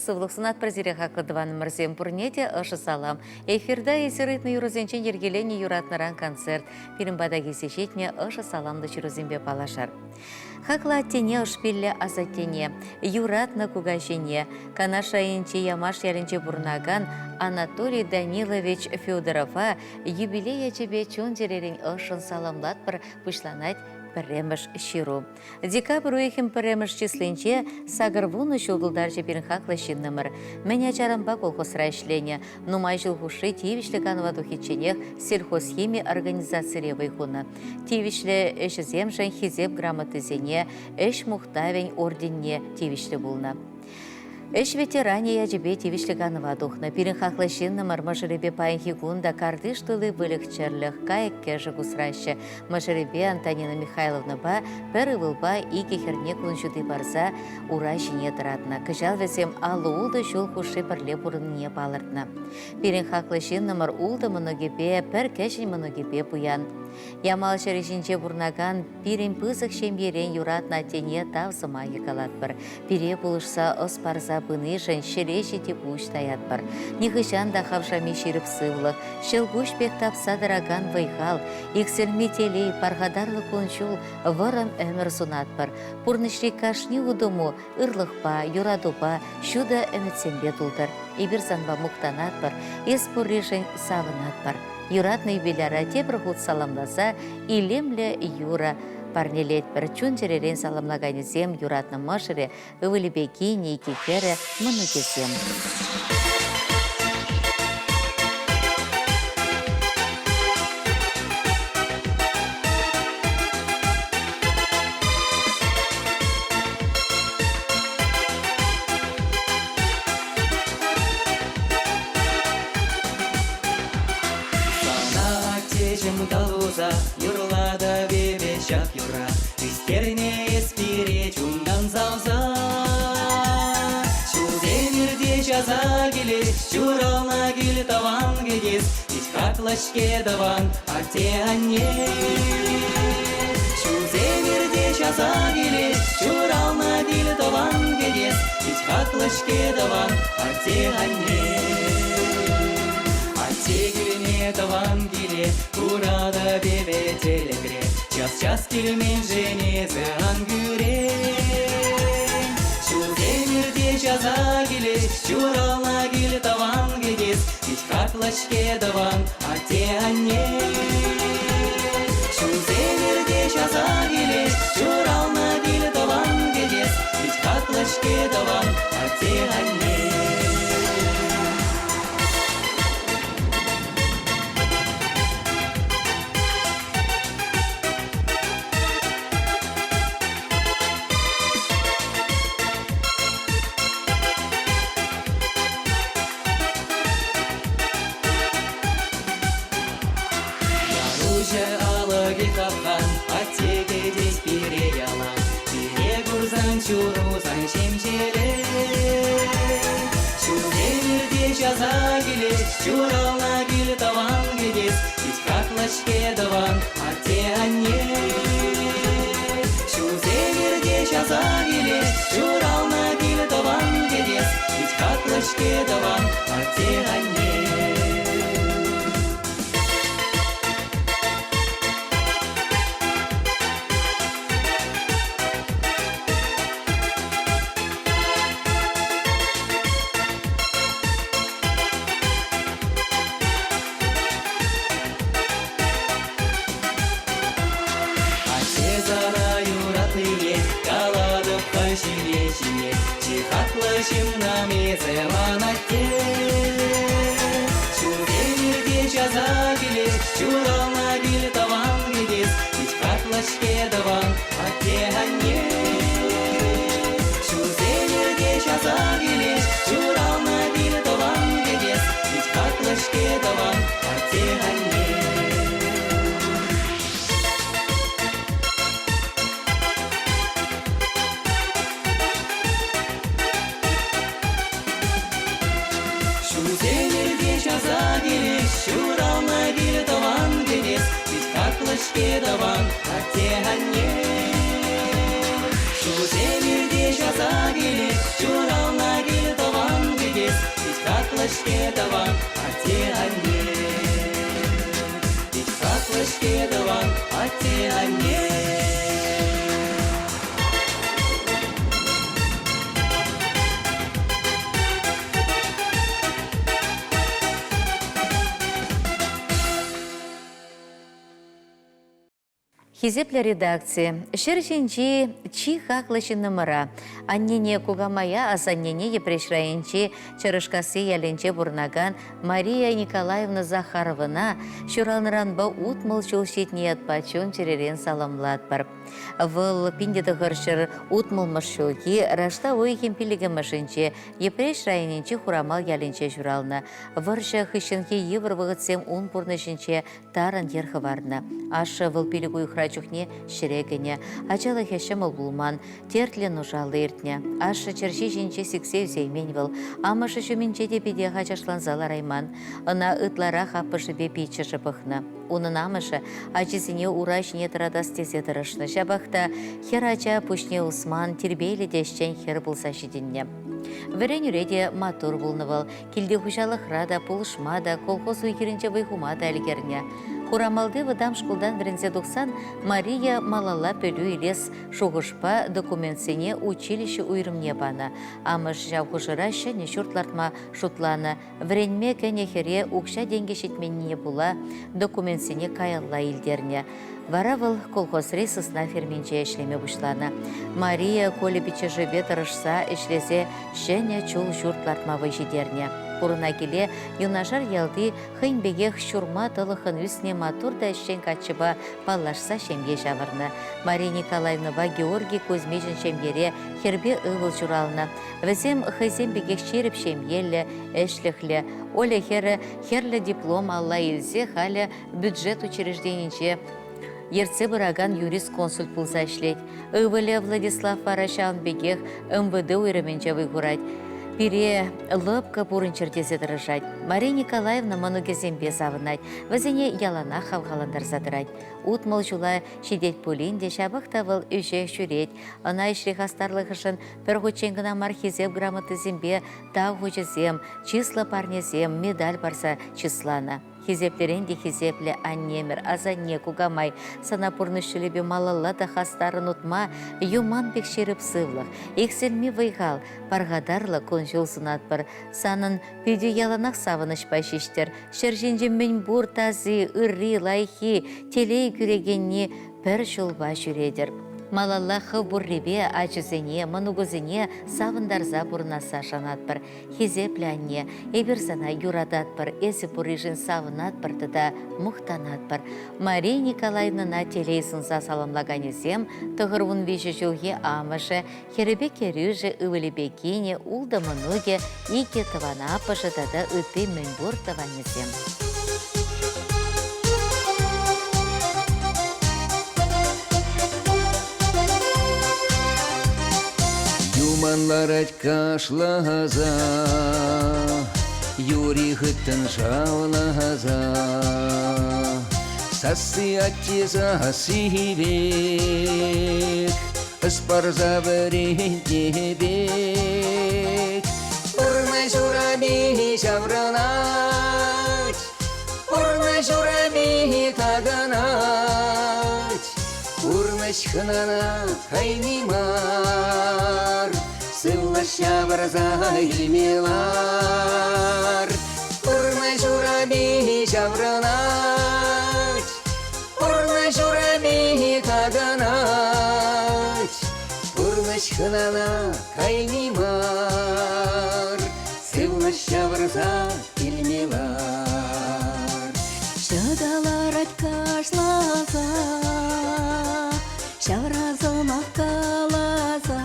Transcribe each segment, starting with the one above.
Сывлӑх сунатпӑр сире хаклӑ тӑванӑмӑрсем пурне те ӑшӑ салам. Эфирта эсир ыйтнӑ юрӑсенчен йӗркеленӗ юратнӑран концерт. Пирӗн пата килсе ҫитнӗ ӑшӑ саламлӑ ҫырусемпе паллашар. Хаклӑ аттене ӑшпиллӗ асаттене, юратнӑ кукаҫине, Канаш районӗнчи Ямаш ялӗнче пурӑнакан Анатолий Данилович Федорова юбилей ячӗпе чун-чӗререн ӑшшӑн саламлатпӑр, пуҫланать пӗрремӗш ҫыру. Декабрь уйӑхӗн пӗрремӗш числинче 80 ҫул тултарчӗ пирӗн хаклӑ ҫыннӑмӑр. Мӗн ачаранпа колхозра ӗҫленӗ, нумай ҫул хушши тивӗҫлӗ канӑва тухичченех сельхозхими организацире вӑй хунӑ. Тивӗҫлӗ ӗҫӗсемшӗн Хисеп грамотисене, Ӗҫ мухтавӗн орденне тивӗҫлӗ пулнӑ. Ӗҫ ветеранӗ ячӗпе тивӗҫлӗ канӑва тухнӑ. Пирӗн хаклӑ ҫыннӑмӑр мӑшӑрӗпе паянхи кун та картиш тулли выльӑх-чӗрлӗх, кайӑк-кӗшӗк усраҫҫӗ. Мӑшӑрӗпе Антонина Михайловнӑпа пӗр ывӑлпа икӗ хӗрне кун ҫути парса ура ҫине тӑратнӑ. Кӑҫал вӗсем 56 ҫул хушши пӗрле пурӑннине палӑртнӑ. Пирӗн хаклӑ ҫыннӑмӑр ултӑ мӑнукӗпе, пӗр кӗҫӗн мӑнукӗпе пуян. Ямал ҫӗрӗ ҫинче пурӑнакан пирӗн пысӑк ҫемьерен юратнӑ аттене тав сӑмахӗ калатпӑр. Пире пулӑшса ӑс парса пынишӗн ҫӗре ҫити пуҫ таятпӑр. Нихӑҫан та хавшами ҫирӗп сывлӑх, ҫӑлкуҫ пек тапса тӑракан вӑй-хал, иксӗлми телей, пархатарлӑ кун-ҫул, вӑрӑм ӗмӗр сунатпӑр. Пурнӑҫри кашни утӑму ырлӑхпа, юратупа, ҫутӑ ӗмӗтсемпе тултӑр. Эпир санпа мухтанатпӑр, эс пурришӗн савӑнатпӑр. Юратнӑ юбиляра тепӗр хут саламласа илемлӗ юрӑ парнелетпӗр. Чун-чӗререн саламлаканӗсем юратнӑ мӑшӑрӗ, ывӑлӗпе кинӗ, икӗ хӗрӗ, мӑнукӗсем. Сана аттеҫӗм калуса юрлатӑп эпӗ ҫак юрра. Ӳстернӗ эс пире чунтан савса. Ҫулсем ирте часа килет, ҫуралнӑ кил тӑван кӗтес. Пит хаклӑ-ҫке тӑван атте-анне. Ҫулсем ирте часа килет, ҫуралнӑ кил тӑван кӗтес. Пит хаклӑ-ҫке тӑван атте-анне. Атте килне тӑван киле куратӑп эпӗ тӗлӗкре. Час-час килменшӗн эсӗ ан кӳрен. Ҫулсем ирте часа килет, ҫуралнӑ кил тӑван кӗтес. Пит хаклӑ-ҫке тӑван атте-анне. Ҫулсем ирте часа килет, ҫуралнӑ кил тӑван кӗтес. Пит хаклӑ-ҫке тӑван атте-анне. Яруҫӑ алӑкӗ хапхан, атте кӗтет пире ялан. Пире курсан чурусан ҫемҫелет. Ҫулсем ирте часа килет, ҫуралнӑ кил тӑван кӗтес. Пит хаклӑ-ҫке тӑван атте-анне. Ҫулсем ирте часа килет, ҫуралнӑ кил тӑван кӗтес. Пит хаклӑ-ҫке тӑван атте-анне. Атте сана юратнине калатӑп-ха ҫине-ҫине. Чи хаклӑ ҫыннам эсӗ ман атте. Ҫулсем ирте часа килет, ҫуралнӑ кил тӑван кӗтес. Пит хаклӑ-ҫке тӑван атте-анне. Ҫулсем ирте часа килет, ҫуралнӑ кил тӑван кӗтес. Пит хаклӑ-ҫке тӑван атте-анне. Ҫулсем ирте часа килет, ҫуралнӑ кил тӑван кӗтес. Пит хаклӑ-ҫке тӑван атте-анне. Ҫулсем ирте часа килет, ҫуралнӑ кил тӑван. Хисеплӗ редакци, ҫӗр ҫинчи чи хаклӑ ҫыннӑмӑра, аннене, кукамая, асаннене Йӗпреҫ районӗнчи Чӑрӑшкасси ялӗнче пурӑнакан Мария Николаевна Захаровӑна ҫуралнӑранпа 60 ҫул ҫитнӗ ятпа чун-чӗререн саламлатпӑр. Вӑл 1960-мӗш ҫулхи раштав уйӑхӗн пиллӗкмӗшӗнче Йӗпреҫ районӗнчи Хурамал ялӗнче ҫуралнӑ. Вӑрҫӑ хыҫҫӑнхи йывӑр вӑхӑтсем ун пурнӑҫӗнче тарӑн йӗр хӑварнӑ. Ашшӗ вӑл пилӗк уйӑхра чухне ҫӗре кӗнӗ. Ачалӑхӗ ҫӑмӑл пулман, тертлӗ нушаллӑ иртнӗ. Ашшӗ чӗрҫи ҫинче сиксе ӳсеймен вӑл. Амӑшӗ ҫумӗнче те питех ачашланса ларайман. Ӑна ытларах аппӑшӗпе пиччӗшӗ пӑхнӑ. Унӑн амӑшӗ ачисене ура ҫине тӑратас тесе тӑрӑшнӑ. Ҫапах та хӗр ача пуҫне усман, тирпейлӗ те ӗҫчен хӗр пулса ҫитӗннӗ. Вӗренӳре те маттур пулнӑ вӑл. Килти хуҫалӑхра та, пулӑшма та, колхоз уй-хирӗнче вӑй хума та ӗлкӗрнӗ. Хурамалти вӑтам шкултан вӗренсе тухсан Мария малалла пӗлӳ илес шухӑшпа документсене училище уйрӑмне панӑ. Амӑшӗ ҫав хушӑра ҫӗнӗ ҫурт лартма шутланӑ. Вӗренме кӗнӗ хӗре укҫа-тенкӗ ҫитменнине пула документсене каялла илтернӗ. Вара вӑл колхозри сысна ферминче ӗҫлеме пуҫланӑ. Мария Коля пиччӗшӗпе тӑрӑшса ӗҫлесе ҫӗнӗ чул ҫурт лартма вӑй ҫитернӗ. Пурӑна киле юнашар ялти хӑйӗн пекех ҫурма тӑлӑххӑн ӳснӗ маттур та ӗҫчен каччӑпа паллашса ҫемье ҫавӑрнӑ. Мария Николаевнӑпа Георгий Кузьмичӑн ҫемьере хӗрпе ывӑл ҫуралнӑ. Вӗсем хӑйсем пекех ҫирӗп ҫемьеллӗ, ӗҫлӗхлӗ. Оля хӗрӗ хӗрлӗ диплом алла илсе халӗ бюджет учрежденинче ертсе пыракан юрист-консульт пулса ӗҫлет. Ывӑлӗ Владислав вара ҫавӑн пекех МВД уйрӑмӗнче вӑй хурать. Пире лӑпкӑ пурӑнччӑр тесе тӑрӑшать. Мария Николаевна мӑнукӗсемпе савӑнать, вӗсене яланах хавхалантарса тӑрать. 60 ҫула ҫитет пулин те ҫапах та вӑл ӗҫе ҫӳрет. Ӑна ӗҫри хастарлӑхӗшӗн пӗр хутчен кӑна мар хисеп грамотисемпе тав хучӗсем, чыслӑ парнесем, медаль парса чысланӑ. Хисеплӗрен те хисеплӗ аннемӗр, асанне, кукамай, сана пурнӑҫ ҫулӗпе малалла та хастаррӑн утма юман пек ҫирӗп сывлӑх, иксӗлми вӑй-хал, пархатарлӑ кун-ҫул сунатпӑр. Санӑн питӗ яланах савӑнӑҫпа ҫиҫтӗр. Ҫӗр ҫинче мӗнпур таси, ырри, лайӑххи, телей кӳрекенни пӗр ҫулпа ҫӳретӗр. Малалла хӑв пуррипе ачусене, мӑнукусене савӑнтарса пурӑнасса шанатпӑр. Хисеплӗ анне, эпир сана юрататпӑр, эсӗ пурришӗн савӑнатпӑр тата мухтанатпӑр. Мария Николаевнӑна телей сунса саламлаканӗсем 93 ҫулхи амӑшӗ, хӗрӗпе кӗрӳшӗ, ывӑлӗпе кинӗ, ултӑ мӑнукӗ, икӗ тӑван аппӑшӗ тата ытти мӗнпур тӑванӗсем. Юман ларать кашласа, Юри хыттӑн шавласа. Сасси атте сасси пек, Ӑс парса вӗрентнӗ пек. Пурнӑҫ урапи ҫаврӑнать, Пурнӑҫ урапи такӑнать. Пурнӑҫ хӑнана кайни мар, Сывлӑш ҫавӑрса илме лар. Пурнӑҫ урапи ҫаврӑнать, Пурнӑҫ урапи такӑнать. Пурнӑҫ хӑнана кайни мар, Сывлӑш ҫавӑрса илме лар. Ҫӑка ларать кашласа, ҫавра сӑмах каласа.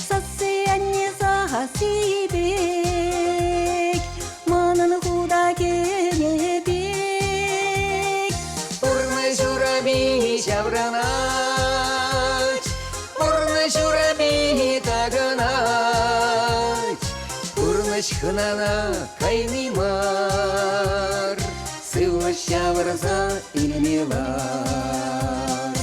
Сасси анне сасси пек, манӑн хута кӗнӗ пек. Пурнӑҫ урапи ҫаврӑнать, Пурнӑҫ урапи такӑнать. Пурнӑҫ хӑнана кайни мар, Сывлӑш ҫавӑрса илме лар.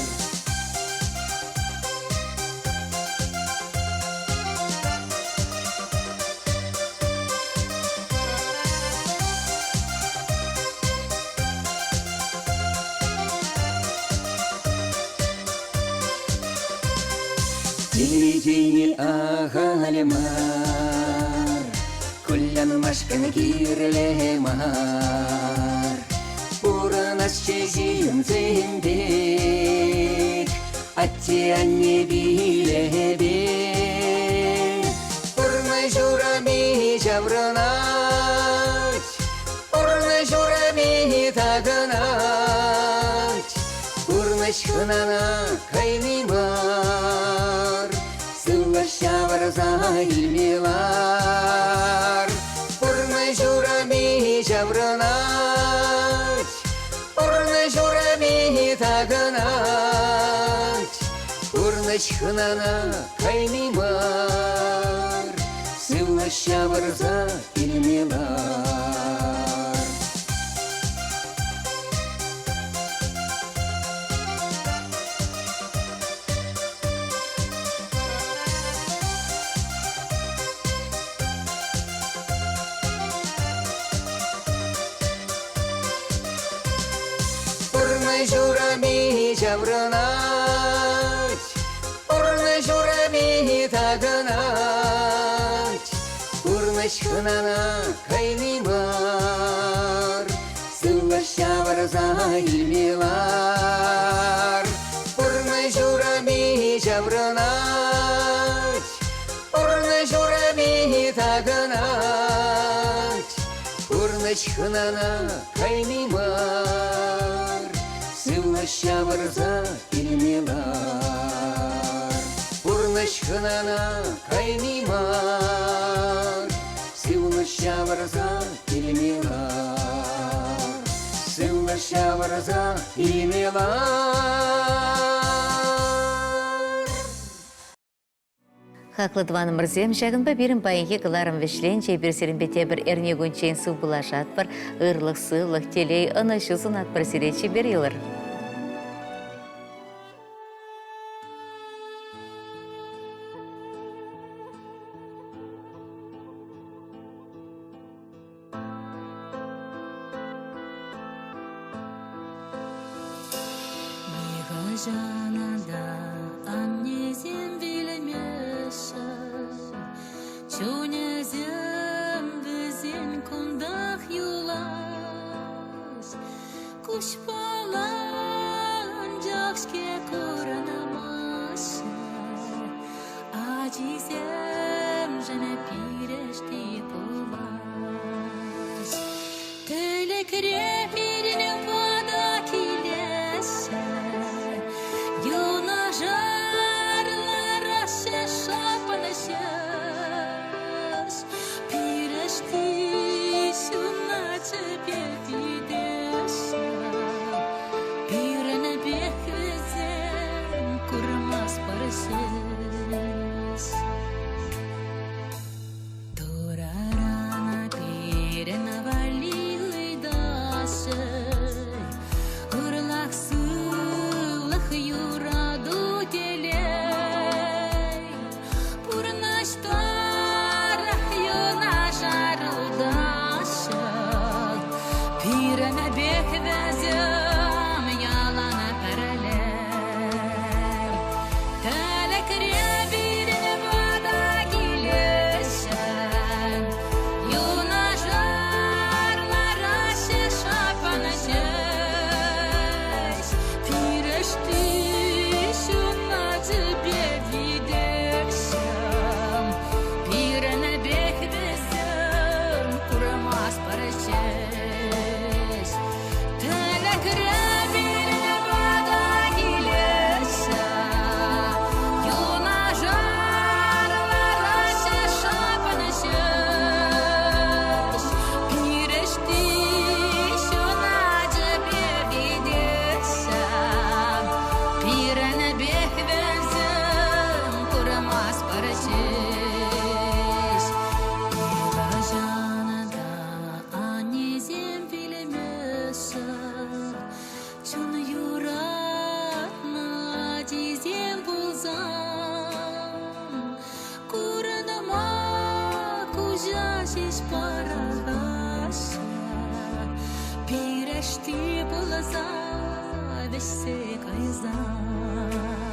Телевидени ахаль мар, Куллянмашкӑн кирлӗ мар. Пурӑнасчӗ ҫынсем пек, атте-анне пилӗпе. Пурнӑҫ урами ҫаврӑнать, пурнӑҫ урами такӑнать. Пурнӑҫ хӑнана кайни мар, сывлӑш ҫавӑрса илме лар. Пурнӑҫ урами ҫаврӑнать, пурнӑҫ урами такӑнать. Пурнӑҫ хӑнана кайни мар, сывлӑш ҫавӑрса илме лар. Пурнӑҫ урами ҫаврӑнать, пурнӑҫ урами такӑнать. Пурнӑҫ хӑнана кайни мар, сывлӑш ҫавӑрса илме лар. Пурнӑҫ урами ҫаврӑнать, пурнӑҫ урами такӑнать. Пурнӑҫ хӑнана кайни мар, сывлӑш ҫавӑрса илме лар. Пурнӑҫ хӑнана кайни мар, сывлӑш ҫавӑрса илме лар. Сывлӑш ҫавӑрса илме лар. Хаклӑ тӑванӑмӑрсем, ҫакӑнпа пирӗн паянхи кӑларӑм вӗҫленчӗ. Эпир сирӗнпе тепӗр эрнекунччен сывпуллашатпӑр. Ырлӑх-сывлӑх, телей, ӑнӑҫу сунатпӑр сире. Чипер юлӑр. Нихӑҫан та аннесем вилмеҫҫӗ, чунӗсем вӗсен кунтах юлаҫ. Куҫпала анчах-ҫке курӑнмаҫҫӗ, ачисемшӗн пирӗшти пулас. Тӗлӗкре пирӗн пата килеҫҫӗ, юнашар лараҫҫӗ шапӑнӑҫ. Пирӗшти ҫуначӗпе витеҫҫӗ, пирӗн пек вӗсем курмастпӑр ҫеҫ. Турарана пирӗн валли ыйтаҫҫӗ, ырлӑх-сывлӑх, юрату, телей. Пурнӑҫ тӑрӑх юнашар утаҫҫӗ, пирӗн пек вӗсем ялан пӗрле. Тӗлӗкре пирӗн пата килеҫҫӗ, юнашар лараҫҫӗ шапан ҫеҫ. Пирӗшти ҫуначӗпе витеҫҫӗ, пирӗн пек вӗсем курмастпӑр ҫеҫ. Тӗлӗкре пирӗн пата килеҫҫӗ, юнашар лараҫҫӗ шапан ҫеҫ. Пирӗшти ҫуначӗпе витеҫҫӗ, пирӗн пек вӗсем курмастпӑр ҫеҫ. Нихӑҫан та аннесем вилмеҫҫӗ, чун юратнӑ ачисем пулсан, курӑнма куҫа ҫеҫ пӑрахаҫҫӗ, пирӗшти пулса вӗҫсе кайсан.